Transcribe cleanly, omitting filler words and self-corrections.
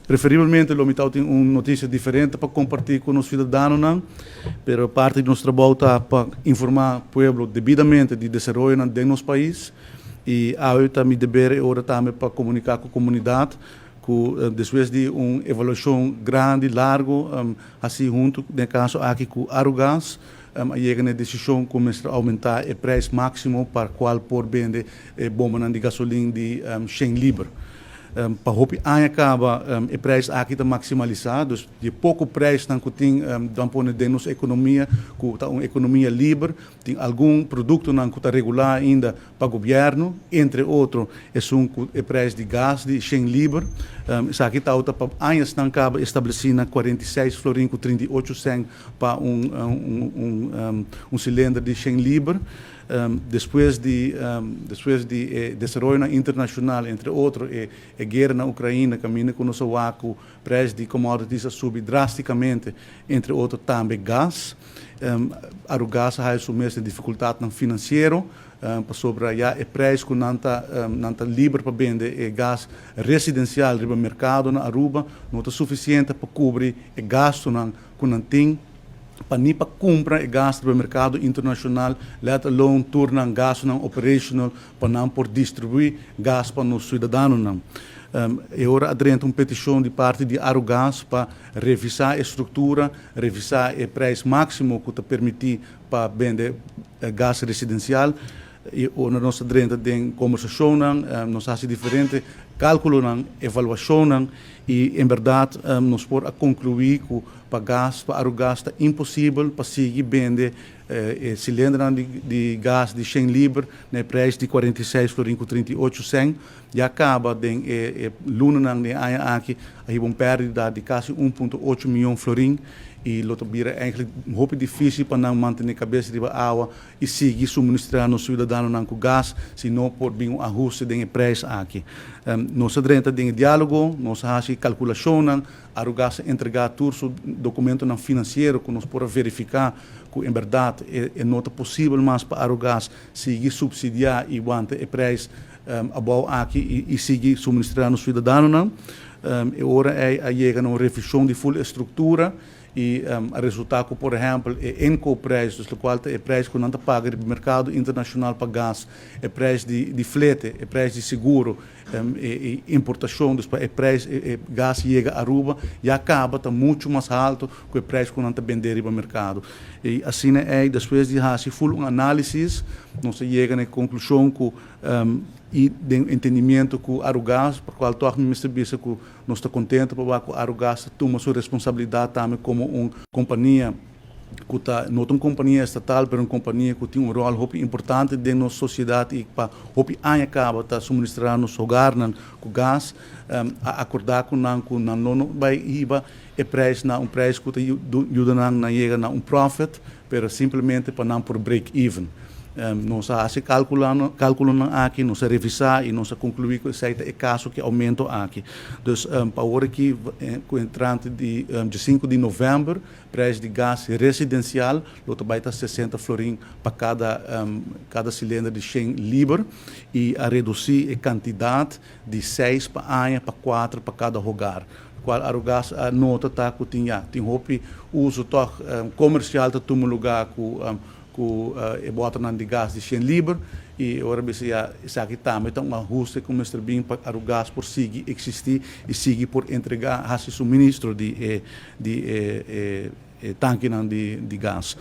Preferiblemente lo mi tin un noticia diferente pa comparti cu nos ciudadanonan, pero parti di nos trabou ta pa informa pueblo debidamente di desaroyo di nos pais y awor ta mi deber awor tambe pa comunica cu comunidad cu despues di un evaluacion grandi, largo, asina hunto, den caso aki cu Arugas, a yega na decision cu cuminsa aumenta e prijs maximo pa cual por bende bomba di gasolin di 100 liber. Pa hopi aña caba e prijs aki ta maximalisa, dus di poco prijsnan cu tin dan pone den nos economia, cu ta un economia liber, tin algun productonan cu ta regula ainda pa gobierno, entre otro, e un e prijs di gas di 100 liber. Esaki ta pa añanan caba estableci na 46 florin cu 38 cent pa un cilinder di 100 liber. Despues di desaroyo internacional, entre otro, e guera na Ucrania, caminda cu nos a cu prijs di commodities a subi drasticamente, entre otro tambe gas. Arugas a su mes dificultad financiero, pasobra ya e prijs cu nan ta liber pa bende e gas residencial riba mercado na Aruba no ta suficiente pa cubri e gastonan cu nan tin pa ni pa cumpra e gas riba mercado internacional, let alone tur nan gastonan operational pa nan por distribui gas pa nos ciudadanonan. Y awor a drenta un peticion di parti di Arugas pa revisa e structura, revisa e prijs maximo cu ta permiti pa bende gas residencial. Y ora nos a drenta den conversacion, nos a haci diferente calculo, evaluacion y en berdad nos por a conclui cu pa gas, pa Arugas ta imposibel pa sigui bende cilinder di gas di 100 liber na prijs di 46 florin cu 38 cent. Ya caba den lunanan di aña aki a un perdida di casi 1.8 miyon florin y lo bira eigenlijk hopi dificil pa nan mantene cabes riba awa y sigui suministra nos ciudadanonan cu gas si no por bin un ahuste den e prijs aki. Nos a drenta den dialogo, nos a haci calculacion, Arugas a entrega tur su documentonan financiero cu nos por verifica cu en berdad e no ta posibel mas pa Arugas sigui subsidia y wanta e prijs abou aki y sigui suministra nos ciudadanonan. Y ora a yega na un revision di full structura y a resulta cu, por ehempel, e inkoopprijs, dus cual e prijs cu nan ta paga den mercado internacional pa gas, e prijs di flete, e prijs di seguro, y importacion, dus pa e prijs e gas yega Aruba, ya caba ta mucho mas halto cu e prijs cu nan ta bende den mercado. Y asina e despues di haci full un analisis, nos a yega na conclusion cu y di entendimento cu Arugas, pa cual toch mester bisa cu nos ta contento pa cu Arugas tuma su responsabilidad tambe como un compania cu ta no un compania estatal, mas un compania cu tin un rol hopi importante den nos sociedad y pa hopi aña caba ta suministra nos hogarnan cu gas, a acorda cu nan cu nan no bay hiba e prijs na un prijs cu ta yuda nan na yega na un profit, pero simplemente pa nan por break even. Nos a haci calculonan aki, nos a revisa y nos a conclui cu esey ta e caso cu aumento aki. Dus pa awor aki, cu entrante di 5 di november, prijs di gas residencial lo bay ta 60 florin pa cada cilinder di 100 liber y a reduci e cantidad di 6 pa aña pa 4 pa cada hogar. Cual Arugas a nota ta cu tin ya, tin hopi uso toch comercial ta tuma lugar cu e boternan di gas di 100 liber y awor bisa ya esaki tambe ta un ahuste cu mester bin pa Arugas por sigui existi y sigui por entrega, haci suministro di tankenan di gas.